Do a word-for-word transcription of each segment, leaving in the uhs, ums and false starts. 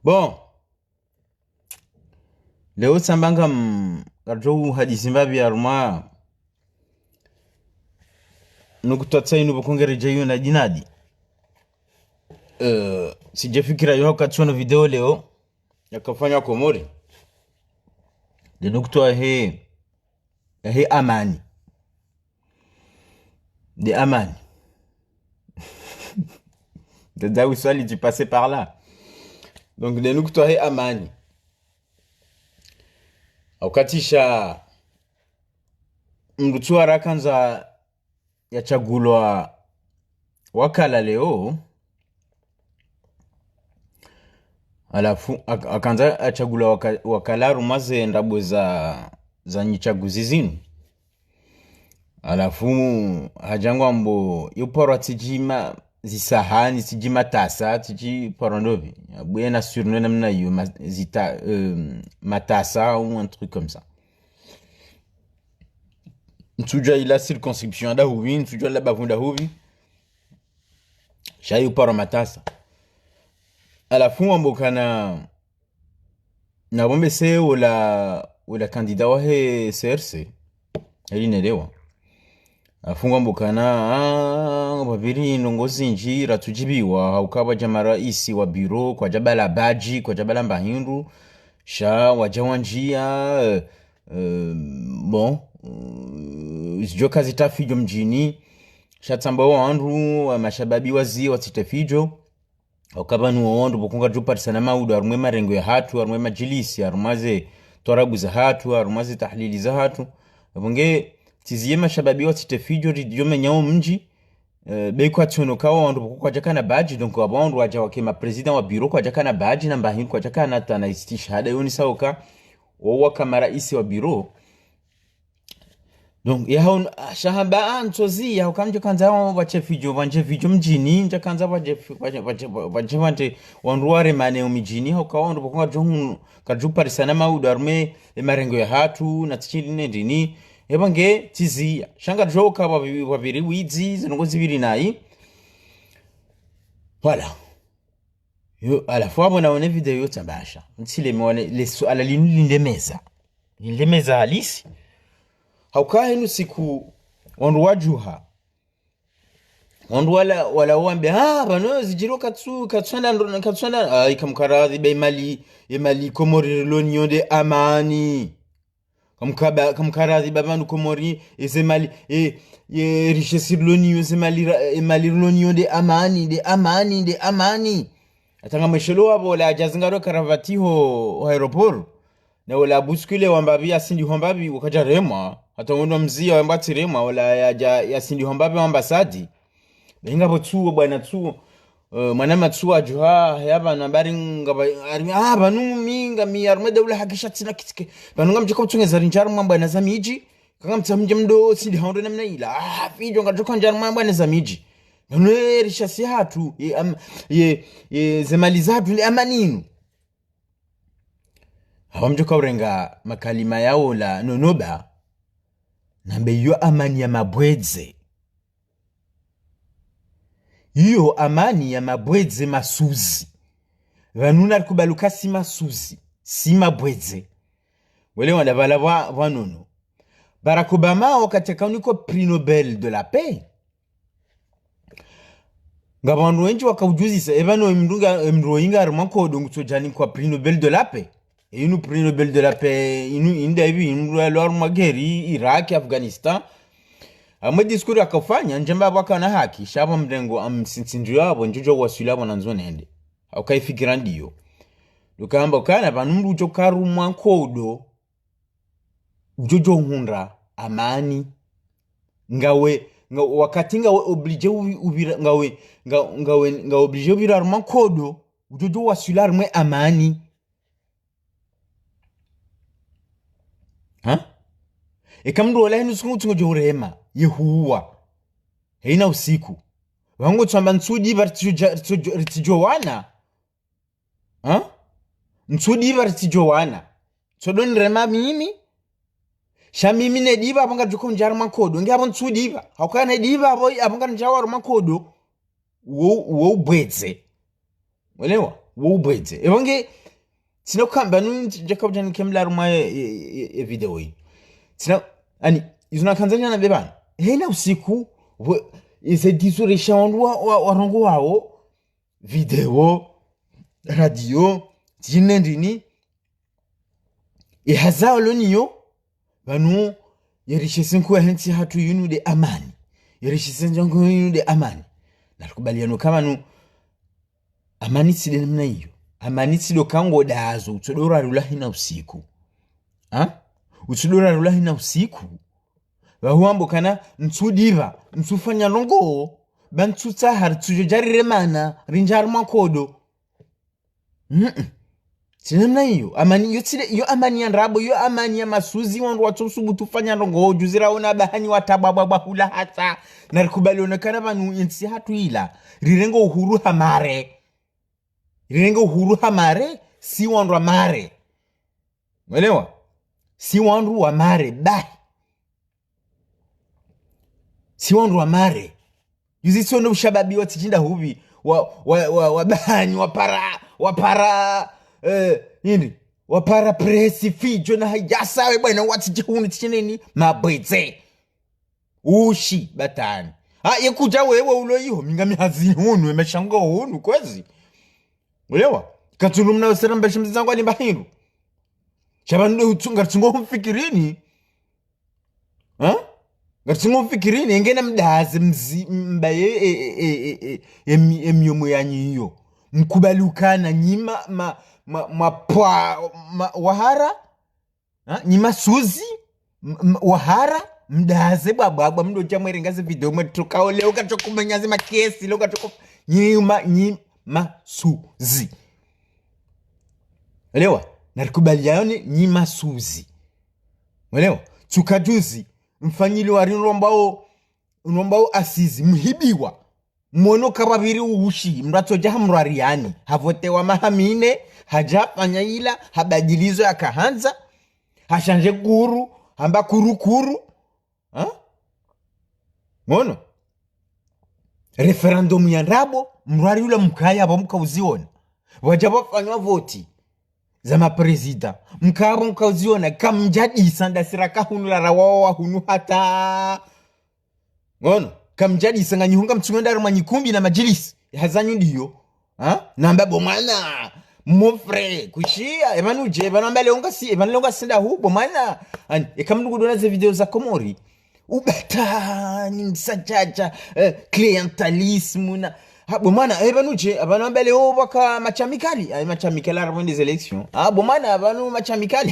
Bon. Leo tsamba ngam-, ngamdjo uhadisi mbapvi harumwa nukutwa tsi inu pvoko ngeredjeyi yo nadi nadi. Eh, tsidjefikira yo wakati wono video leo yakafanywa Komori. Nde nukutwa he, he amani. Nde amani. Nde dzawi swali tu passe par là. Donc, nde nukutwa he amani. Wakati sha mndru tsu warakandza yatsagulwa wakala leo, halafu ak-, akandza yatsagulwa waka-, wakala harumwa ze ndrabo za, za nyitsaguzi zinu. Halafu hadja ngwambo, yo parwa tsidji ma-, zisahani, tsidji matasa, tsidji parwa ndopvi. Abuye na surnom namna iyo, ma-, zita-, euh, matasa ou un truc comme ça. Ntsudjua ila circonscription nda hupvi, ntsudjua ila bavu nda hupvi. Sha yo parwa matasa. Halafu ngwambo kana, na bombe se wola, wola candidat wahe C R C. Eli nelewa. Halafu ngwambo kana, ah, pvapviri ndrongoo zindji ratsudjibiwa, hauka pvwadja maraisi wa bureau, kwadja pvala badji, kwadja pvala mbahindru, sha wadja wandjia, euh, euh, bon, euh, zidjo ka zitafidjo mdjini, sha tsamba wandru, wa mashababi wazi, watsitafidjo, hauka pvanu wandru pvoko ngwadjo parisana maudu, harumwa marengo yahatru, harumwa madjilisi, harumwa ze twarabu zahatru, harumwa ze tahlili zahatru. Pvo nge, tsiziye mashababi watsitafidjo, ridjo menya wo mdji, eh, be kwatsono ka wandru pvoko kwadjakana badji, donc wandru wadja wake ma président wa bureau kwadjakana badji, na mbahindru kwadjakana tsena istishhada yoni sauka, wo waka maraisi wa bureau. Donc, ya hau, ah, sha hamba, ah, ntsozi, ya hauka ndjo kandza wao pvwadje fidjo, pvwadje fidjo mdjini, ndjo kandza pvwadje fi-, pvwadje, pvwadje, pvwadje wandru waremane yo midjini, hauka wandru pvoko ngwadjo hunu, kwadjo parisana maudu harumwa, e marengo yahatru, na tsi ndrini ndrini, epvo nge tsiziya. Sha ngadjo ka pvapvi-, pvapviri widzi, ze ndrongoo zipviri nayi. Voilà. Yo, halafu apvo naone video yo tsamba sha. Ntsi leme wane, le suala linu lindemeza. Lindemeza halisi. Hauka hinu siku, wandru wadjuha. Wandru wala, wala wambe, ah, pvanu zidjiri katsu, katsu enda ndro-, katsu enda, ah, ikamkaradhi be mali, e mali Komori rilo nayo nde amani. Kamkaba-, kamkaradhi ba pvanu Komori, eze mali, e, e, richesse rilo nayo, eze mali ra-, e mali rilo nayo nde amani, nde amani, nde amani. Hata ngamwishiliyo apvo wola yadja zingaro karavati ho, ho aéroport. Na wola bousculé wamba pvi yasindi hwamba pvi wakadja remwa. Hata wono mziya wamba tsiremwa, wola yadja yasindi hwamba pvi ambassade. Be ngapvo tsuo, bwana tsuo. Eh, mwana matsuo adjuha, ya pvanu habari ngapvo, hari, ah, pvanu mi ngami, harumwa daula hakisha tsina kitsike. Pvanu ngamdjo ka utsungeza rindjia harumwa mbwana za midji. Kanga mtsa mdje mdo, sindi haondo namna ila. Ah, fidjo ngadjo ka ndjia harumwa mbwana za midji. Pvanu e richesse yahatru, ye, am-, ye, ye, ze mali zahatru, nde amani inu. Apvo mdjo ka urenga makalima ya wola nonoba, nambe iyo amani ya mabwedze. Iyo amani ya mabwedze masuzi. Pvanu narikubali uka si masuzi, si mabwedze. Wele wanda pvala pvwa, pvwa nono. Barack Obama wakati yakaunikwa Prix Nobel de la Paix. Ngapvo wandru wendji wakaudjuzisa, epvanu emndru nga, emndru woyi nga harumwa nkodo ngutsodja nikwa Prix Nobel de la Paix. Inu Prix Nobel de la Paix, inu inda ipvi, inu yalo harumwa guerre, Irak, Afghanistan. Amwe discours yakafanya, ndjamba pvwakana haki, sha pvo mrengo, am, sintsi ndjiyo apvo, ndjodjo waswili apvo nandzo nende. Hauka ifikira ndiyo. Lukamba ukana, pvanu mndru udjo ka harumwa nkodo, udjodjo hundra amani. Ngawe, nga-, wakati ngawe obligé uvi-, uvira, ngawe, nga-, ngawe, ngawe obligé uvira harumwa nkodo, udjodjo waswili harumwa amani. Ha? Eka mndru wola hinu siku ngutsongo djo urema, yehuwa. Heina usiku. Pvangu tsamba ntsudi pva ritsidjo-, ritsidjo-, ritsidjo wana. Ha? Ntsudi pva ritsidjo wana. Tsodo nirema mimi. Sha mimi ne dipva apvo ngadjo ka undjia harumwa nkodo. Nge apvo ntsudi pva. Hauka ne dipva apvo, apvo ngandjia harumwa nkodo. Wo, wo ubwedze. Mwelewa? Wo ubwedze. Ewange, tsina kamba nu ndjaka udja nike mlaru mwa e, e, e, e video yi. Tsina, ani, izo nakandza nyana bebana. Hena usiku, we, ize dizo resha wandru wa, wa, warongowawo, video, radio, tsine ndini, e hazi walo nayo, pvanu, ye richesse nkuu yahe ntsi hatru yinu nde amani. Ye richesse nkuu yinu nde amani. Narikubaliane ukaya pvanu, amani tsi nde namna iyo. Amani tsi ndo ukaya ngodazo, utsodo rarula hena usiku. Ha? Utsodo rarula hena usiku. Pvahuwambo ukaya, ntsudipva, ntsufanya ndrongoo, ba ntsutsaha, ritsudjo dja riremana, rindjie harumwa nkodo. Mm-mm. Tsi namna iyo. Amani iyo tsi nde, iyo amani ya ndrabo, iyo amani ya masuzi, wandru watsosubutu ufanya ndrongoo, juzi raona bahani watabwabwabwa hula hata. Narikubaliane ukaya pvanu ye ntsi hatru ila. Rirenge uhuru ha mare. Rirenge uhuru ha mare, si wandru wa mare. Mwelewa? Si wandru wa mare, bahi. Si wandru wa mare. Juzi tsi wona ushababi watsidjinda hupvi, wa, wa, wa, wa bahani, wapara, wapara, eh, hindri, wapara presi, fidjo na hayasa, we bwana, watsidje hunu tsi nini, mabwedze. Ushi, batani. Ha, ye kudja wewe ulo iho, mi ngami hazini hunu, ye mashango hunu, kwezi. Mwelewa? Katsunu mna usera mbeshe mzangu alimba hindru. Sha pvanu nde utsunga, tsungo humfikirini. Ha? Ngaritsungo mfikirini, engena mdaze mzi-, mbaye, e, e, e, e, e, emi-, emiyomo yanyu iyo. Mkubali ukaya nyi ma, ma, ma, mapwa, ma, wahara? Ha? Nyi masuzi? M-, m-, wahara? Mdaze bwabwabwa, mdodja mwerenga ze video, mwetoka ole, ukatokomanya ze makesi, le ukatoko-, nyi ma, nyi masuzi. Elewa? Narikubaliane, nyi masuzi. Mwelewa? Tsuka juzi, mfanyiliwa ri nrombao, nrombao asizi, mhibiwa. Mwono kapvapviri ushi, mndru atsodja hamrwariani. Havotewa maha mine, hadja hafanya ila, habadili zo yakahandza, hashanje kuru, hamba kuru kuru. Ha? Mwono? Référendum ya ndrabo, mrwari ula mkaya pvo mkauziona. Wadja wafanywa voti za maprésident. Mkaya pvo mkauziona, kamdjadisa ndasi raka hunu la rawawa hunu hata. Ngono, kamdjadisa nganyi hunga mtsungo ndaro mwa nyikumbi na madjilisi. Hazanyu ndiyo. Ha? Namba bo mwana, mon frère, kushiya, epvanu dje, epvanu amba leo ngasi, epvanu leo ngasi ndahu, bo mwana. Ani, eka mndru kudona ze video za Komori. Ubatani, msadjadja, eh, clientélisme na. Ha, bo mwana, epvanu dje, epvanu amba leo waka match amical, ayi match amical harumwa nde ze élections. Ha, bo mwana, epvanu match amical.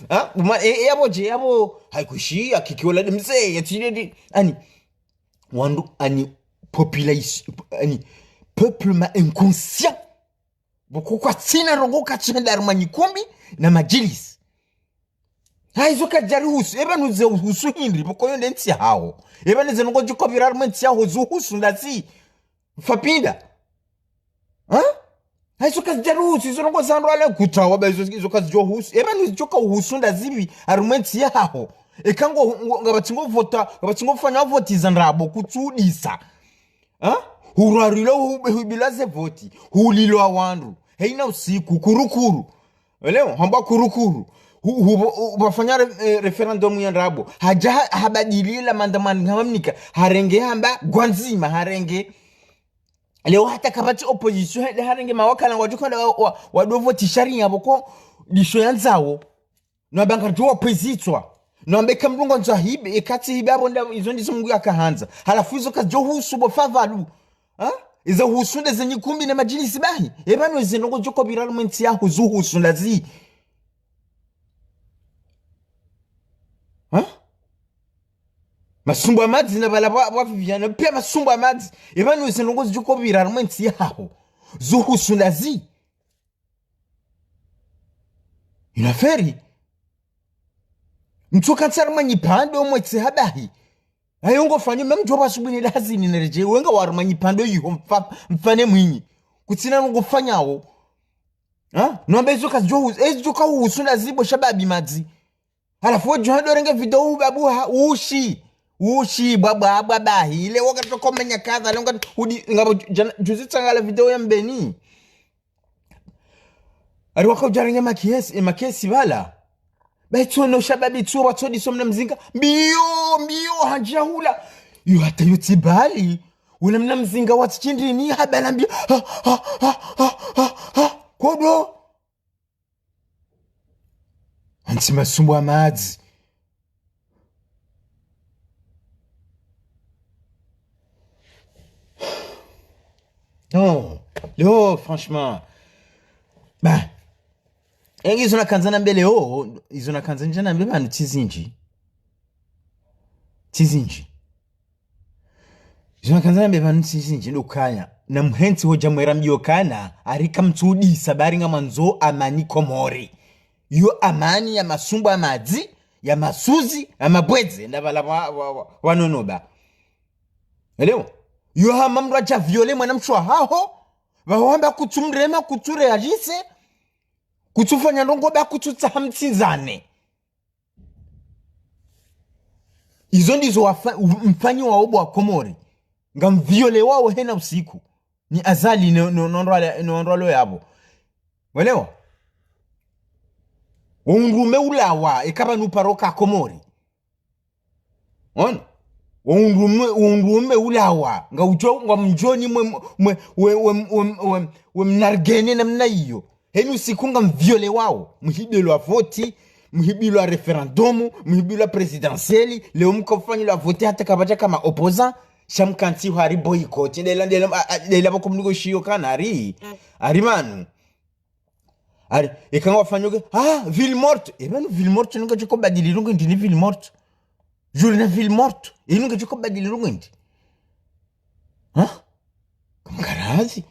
Ha, bo mwana, e, e, yapvo dje, yapvo, hayi kushiya, kiki wala de mze, ya tsi nde di. Ani, wandru ani population, ani peuple ma inconscient. Pvoko kwatsina ndrongoo katsina ndaro mwa nyikumbi na madjilisi. Hayi zo kazidjari husu, epvanu ze husu hindri, pvoko yo nde ntsi yaho. Epvanu ze ndrongoo zidjoko pvira harumwa ntsi yaho zo husu ndazi. Fapinda. Ha? Hayi zo kazidjari husu, izo ndrongoo za ndro ale kutawa ba izo, izo kazidjo husu. Epvanu zidjoka uhusu ndazipvi, harumwa ntsi yaho. Eka ngo, ngo, ngapvatsi ngo vota, ngapvatsi ngo fanya voti za ndrabo, kutsudisa. Ha? Hurwarilo hu-, hubilwa ze voti, hulilwa wandru. Heyina usiku, kuru kuru. Elewa, hamba kuru kuru. Hu-, hu-, hu-, pvafanya re-, eh, référendum ya ndrabo. Hadja ha-, habadili la mandamano hamnika. Harenge hamba ngwandzima, harenge. Leo hata kapvatsi opposition, hende harenge mawakala ngwadjoka wa, wa, wado voti sharia pvoko, ndisho yandzao. Nwamba ngaridjo wapvwezitswa. Nwamba eka mndru ngwandzo ahibe, eka tsi hibe apvo nda, izo ndizo Mungu yakahandza. Halafu izo kazidjo husu bo favalu. Ha? Izo husu nde ze nyikumbi na madjilisi bahi. Epvanu eze ndrongoo zidjoko pvira harumwa ntsi yaho zo husu ndazi. Ha? Masumbu ya madzi na pvala pva, pva Viviane, piya masumbu ya madzi. Epvanu eze ndrongoo zidjoko pvira harumwa ntsi yaho zo husu ndazi. Une affaire. Mtsoka ntsi harumwa nyipvandre omwetse habahi. Hayo ngofanyo, mimi mdjo pvasubu ni lazini neredje, wenga wa harumwa nyipvandre yiho mfa-, mfanye mwinyi. Kutsina ngofanyao. Ha? Nwamba izo kazidjo husu, eh, zidjoka uhusu ndazi bo shababi madzi. Halafu we djuha dorenge video ubabu ha, ushi. Ushi, bwabwabwa bahi. Ile wakati komanya kadha, le wakati hudi, ngapvo djana, juzi tsangala video ya Mbeni. Ari waka udjarenge makesi, e makesi pvala. Baitsono shababi tso watsodiso mna mzinga. Mbiyo, mbiyo, handjia hula. Yo hata yo tsi bali. Wala mna mzinga watsi shindrini, habala mbiyo. Ha, ha, ha, ha, ha, ha. Kodo. Antsi masumbu a madzi. Non, leo, franchement. Bah. Enge izo nakandza nambe leo, izo nakandza ndja nambe pvanu tsi zindji. Tsi zindji. Izo nakandza nambe pvanu tsi zindji ndo ukaya. Na muhentsi hodja mwera mbiyo kana, arika mtsudisa, bari ngamwandzo amani Komori. Yo amani ya masumbu a madzi, ya masuzi, ya mabwedze, nda pvala wa, wa, wa, wanonoba. Elewa? Yo hama mdru adja viole mwana mshe wa haho, pvahamba kutsumrema, kutsureagise, kutsufanya ndrongo ba kutsutsaha mtsindzane. Izo ndizo wafa-, u-, mfanyi wa obo wa Komori. Nga mviole wao hena usiku. Ni Azali no, no, no ndrwale, no ndrwalo yapvo. Welewa? Wo undrume ulawa, eka pvanu paro ka Komori. Ono? Wo undrume, wo undrume ulawa. Nga ujo, nga mjoni mwe, mwe, we, we, we, we, we mnargene namna iyo. Heni usiku nga mviole wao. Muhibilwa voti, muhibilwa référendum, muhibilwa présidentielle. Leo mkofanyilwa voti hata kapvadja kama opposant. Sha mkantsi hari boycott. Ndela, ndela, a, a, ndela pvoko mniko shiyo kana hari. Hari manu. Ari, eka ngwafanyoke, ah, ville morte. E pvanu ville morte, nunga djoko badili rungu ndini ville morte. Journée ville morte. E nunga djoko badili rungu ndi. Ha? Kamkarazi.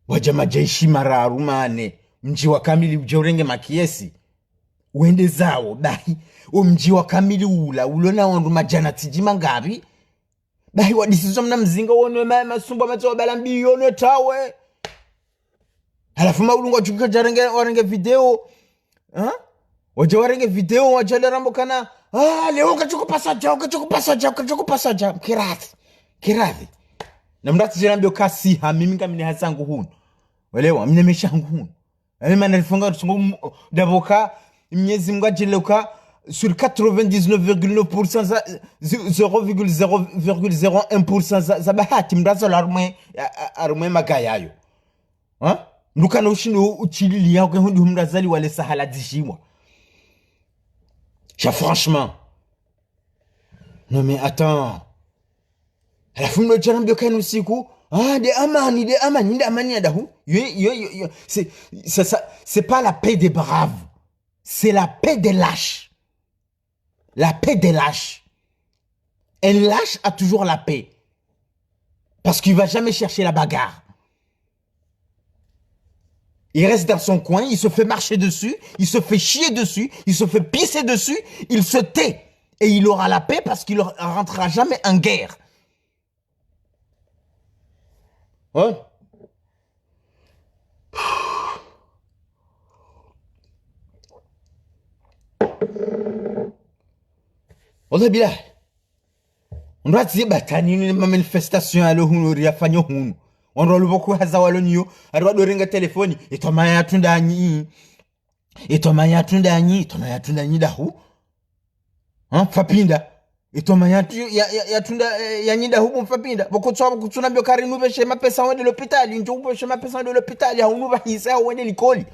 Wadja madjeshi mararu mane. Mdji wa kamili udje urenge makesi. Wende zawo, bahi. O mdji wa kamili ula, ulo na wandru madjana tsidji mangapvi. Bahi wadisizo mna mzinga wonwe ma-, masumbu a madzi wabala mbiyo no tawe. Halafu maulungu wadjuka djarenge, warenge video. Ha? Wadja warenge video, wadja le rambo kana. Ah, leo ukadjuko pasadja, ukadjuko pasadja, ukadjuko pasadja. Mkirathi. Mkirathi. Na mrathi djera mbiyo kasi ha, mimi ngamine hazi zangu hunu. Welewa, mnemesha hangu hunu. Yaani mana rifunga rusungu m-, davoka, Mnyezi Mungu adjelewa, sur quatre-vingt-dix-neuf virgule neuf pour cent za, ze-, zéro virgule zéro, virgule zéro un pour cent za, za bahati, mdru azalwa harumwe, a, a, harumwe magayayo. Ha? Mdru kana ushindi u-, uchilili yao, ke hundi humdru azaliwa le sahala dzishiwa. Sha franchement. Non mais attends. Halafu mdru djana mbiyo kayinu usiku. Ah, nde amani, nde amani, nde amani ya dahu. Yo, yo, yo, yo. C'est, ça, ça, c'est pas la paix des braves. C'est la paix des lâches. La paix des lâches. Un lâche a toujours la paix. Parce qu'il va jamais chercher la bagarre. Il reste dans son coin, il se fait marcher dessus, il se fait chier dessus, il se fait pisser dessus, il se tait. Et il aura la paix parce qu'il ne rentrera jamais en guerre. Hein ? Wallah billah. Ndo atsi batani ni ma manifestation yalo hunu riyafanyo hunu. Wandru walubo kuhaza walo niyo, ari wadorenga telefoni, itoma ya tunda nyi. Itoma ya tunda nyi, itoma ya tunda nyi dahu. Ha, Mfapinda. Itoma ya tu-, ya, ya, ya tunda, eh, ya nyi dahu bo Mfapinda. Pvoko tswa, pvoko tsuna mbiyo kari nupveshe mapesa wende lopitali, ndjo upveshe mapesa wende lopitali, hau nupvahise, hau wende likoli.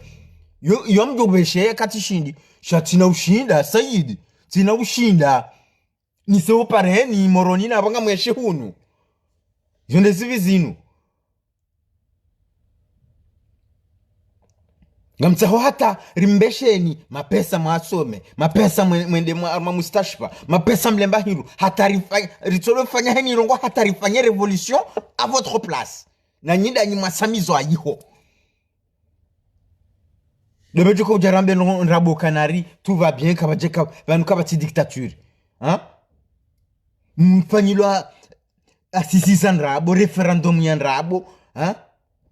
Yo, yo mdjo upveshe ya katsi shindi. Sha tsina ushinda, Saidi. Tsina ushinda. Nise upareni Moroni na pvanga mweshe hunu. Zo nde zivi zinu. Ngamtsaho hata rimbesheni mapesa mwasome, mapesa mwe-, mwende mwa, mwa mustashfa, mapesa mlemba hindru, hata rifa-, ritsolo fanya heni rongo hata rifanye révolution à votre place. Na nyi ndanyi mwasamizo ayiho. Dobe djoko udja rambe no ndrabo kanari, tout va bien, kapvadjeka, pvanu kapvatsi dictature. Hein ? Mfanyilwa assises za ndrabo, référendum ya ndrabo, hein ?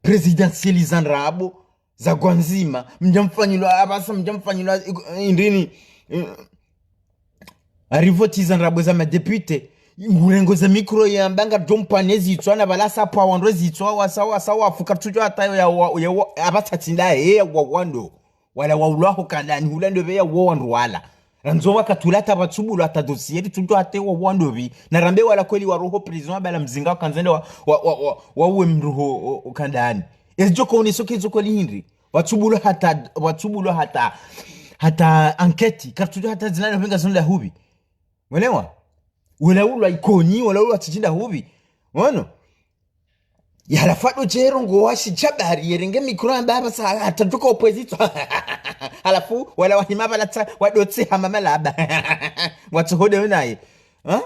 Présidentielle za ndrabo, za gwandzima, mdja mfanyilwa, apvasa mdja mfanyilwa, eh, indrini, eh, arivoti za ndrabo za madéputé, Ngurengo ze micro yamba ngaridjo mpvane zitswa na pvala sa pvwa wandru zitswa, wasa, wasa, wafu, karitsudjuwa hata ya wa, ya wa, apvatsa tsi nda he ya wa wandru. Wala waulwa ho kandani, hula ndo pve ya wa wandru wala. Randzo wakati ula hata pvatsubulwa hata dossier, ritsudjuwa hata wa wandru pvi. Na rambe wala kweli walawa ho prison, pvala mzinga wakandza nde wa, wa, wa, wa, wauwe mndru ho, ho, ho kandani. Ezidjo kauniso ke zo kweli hindri. Pvatsubulwa hata, pvatsubulwa hata, hata enquête, karitsudjuwa hata zila ndo pvi ngazonda hupvi. Mwelewa? Wala ulwa Ikoni, wala ulwa tsi tsi nda hupvi. Mwono? Ya halafu ado djero ngo washi djabari, yerenge micro yamba apvasa, hata djuka upvwezitswa. Halafu, wala wahima pvala tsa, wado tsi hama malaba. Watsohode wenaye. Ha?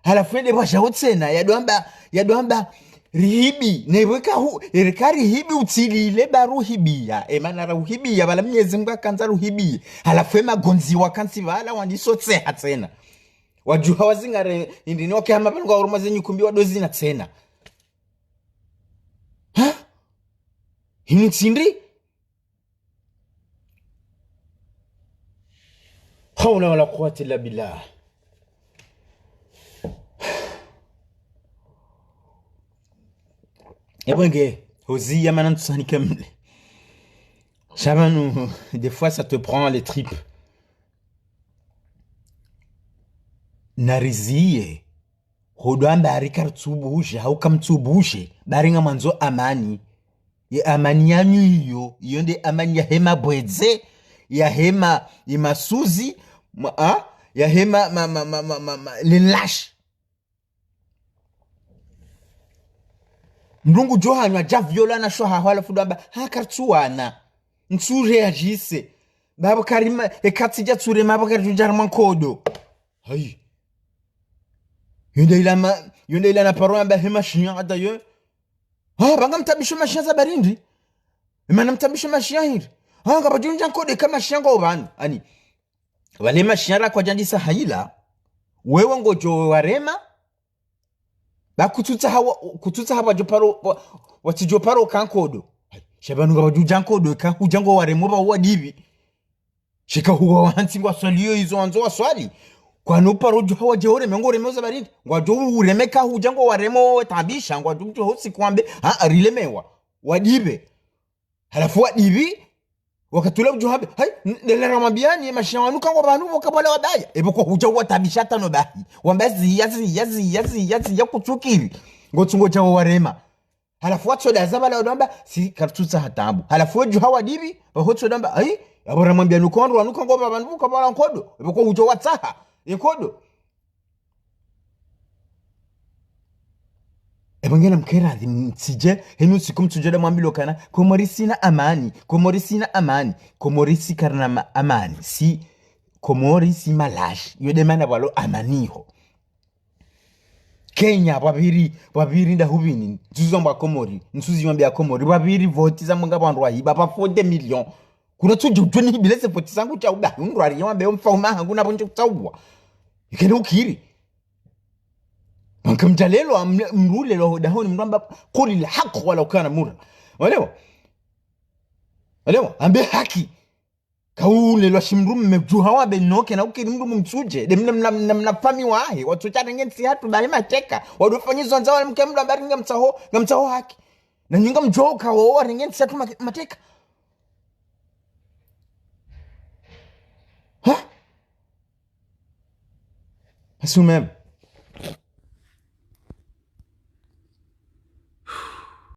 Halafu ende pvwadja utsena, yado amba, yado amba, rihibi, ne weka hu, ereka rihibi utsilile ba ruhibiya. E mana ra uhibiya, pvala Mnyezi Mngu hakandza ruhibiye. Halafu e magondzi wakantsi pvala wandiso tseha tsena. Wadjuha wazingare, indri ni wake hama pvanu ngwa uruma ze nyukumbi wado zina tsena. Ha? Hinu tsi ndri? Hawla wala quwwata illa billah. Ebwenge, hozi ya mana ntsusani kamili. Sha pvanu, des fois, ça te prend les tripes. Nariziye, hodwa amba ari karitsubushe, hau kamtsubushe, bari ngamwandzo amani. Ye amani yanyu iyo, iyo nde amani ya hema bwedze, ya hema imasuzi, ma, a? Ya hema ma, ma, ma, ma, ma, ma, lelash. Mndru ngudjo hanywa dja viola na shwaha halafu ndo amba, ha karitsuwana. Ntsu réagisse. Babo karima, e katsi dja tsure mabo karidjo dja harumwa nkodo. Hayi. Yonda ila ma, yonda ila na paro amba hema shinya hata yo. Ha, pvanga mtabisho mashinya za barindi. Emana mtabisho mashinya hindri. Ha, ngapvadjo ndja nkodo eka mashinya ngo pvanu. Ani. Pvale mashinya ra kwadjandisa hayila. Wewe ngodjo warema. Ba kutsutsaha wa, kutsutsaha wadjo paro, wa, watsidjo paro ka nkodo. Sha pvanu ngapvadjo dja nkodo, eka hudja ngo waremo pva wadipvi. Shika huwa wantsi ngwaswaliyo izo wandzo waswali. Kwanu paro djuha wadje ureme, ngo ureme uza barindi. Ngwadjo ureme ka hudja ngo waremo we tabisha, ngwadjo mdjuha usiku wambe, ha, rilemewa. Wadipve. Halafu wadipvi, wakati ula udjo hambe, hayi, n-, ndela ramwambiyani, mashinya wanu kangwa pvanu pvoka pvala wabaya. Epvo kwa hudja watabisha tano bahi. Wamba ziya, ziya, ziya, ziya, ziya kutsukiri. Ngotsungo djawo warema. Halafu watsoda za pvala wadjo amba, si karitsutsaha tabu. Halafu wedjuha wadipvi, pvaho tsoda amba, hayi, apvo ramwambiyani uko wandru wanu kangwa pvanu pvoka pvala nkodo. Epvo kwa hudja watsaha, enkodo. Epvo ngena mkera zi mtsidje, henu siku mtsudjo da mwambilo kana, Komori sina amani, Komori sina amani, Komori si karina ma, amani, si, Komori si malashi, yo de mana pvalo amani ho. Kenya, pvapviri, pvapviri nda hupvini, ntsuzi wamba Komori, ntsuzi wamba Komori, pvapviri voti za mwanga pvandru wahiba, pva forty million. Kuna tsudjo djoni hibile ze voti zangu dja uba, undru ari yawambe yo mfaume hangu na pvo ndje kutsauwa. Ikene ukiri. Manka mdjalelo, am-, mrulelo, dahoni, mramba, qulil haqq walaw kana murra. Walewa? Walewa? Ambe haki. Kaulelwa shi mndru mme djuha wambe noke na ukiri mndru mumtsudje. De mna, mna, mna, mna fami wahe. Watsotsa renge ntsi hatru bahi mateka. Wadofanya izo wandza wale mke mndru amba ringa mtsaho, ngamtsaho haki. Na nyinga mdjuha ukawo warenge ntsi hatru ma-, mateka. Ha? Basi umeme.